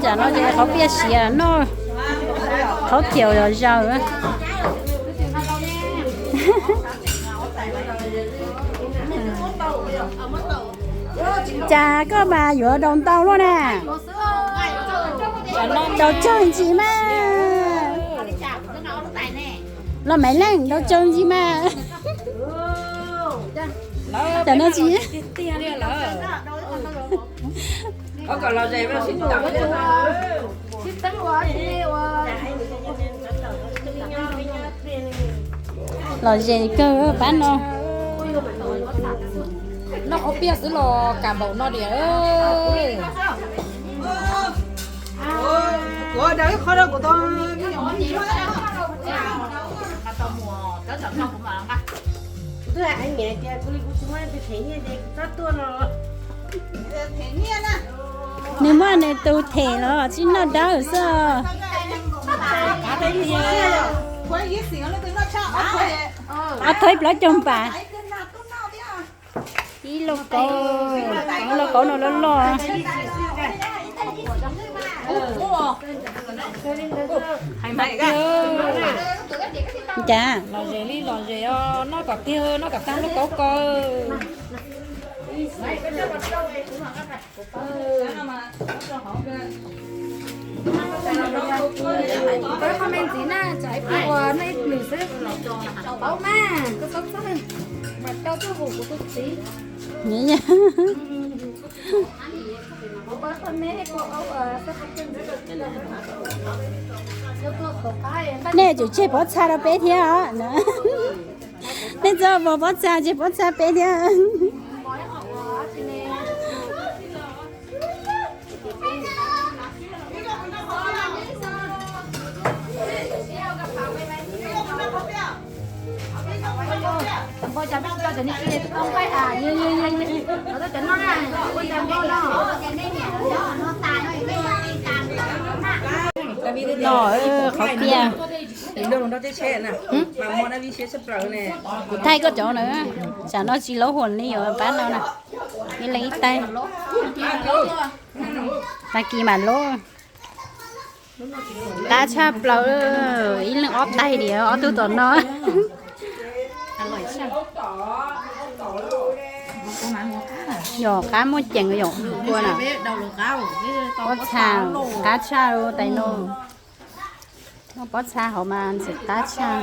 Tam no ces qhov piaj siav noj, qhov tiaus zom zaws. Cas koj mas yuav daus ntau luaj na. Daus tsawg ntsis mas. Los Maiv Leej, daus tsawg ntsis mas. Tam no tsis Los zes kawg pab no. Noj qhov piaj xwb los kam npaum no diam. Nws muaj nws tus them los tsis noj dawb xwb. Ob tug ib plaub caug npas. Ib lauj kaub, lauj kaub no loj loj. Cas los zes li los zes os, noj kom tiag, noj kom tag lauj kaub ko. Pab qhov me ntxiv na, tsam ib pliag uas nej ib nws xwb. Paub mas, koj txhob txhawj, mas rau tuaj hu kuv tus txiv. Nej tsum tseg pob txha rau peb thiab os. Nej txhob muab pob txha, tseg pob txha peb thiab. No, qhov piaj. Kuv thaij koj cov na, tsam no tsis laub huam li yuav pab no na. Ib leeg ib taig. Tag kis mam laub. Qab tshaj plaws, ib leeg ob taig diam ob tug tom no. Yog qab muaj ceem yom, ua na. Pob txha, qab tshaj tais no. Noj pob txha hauv mas ntxim qab tshaj.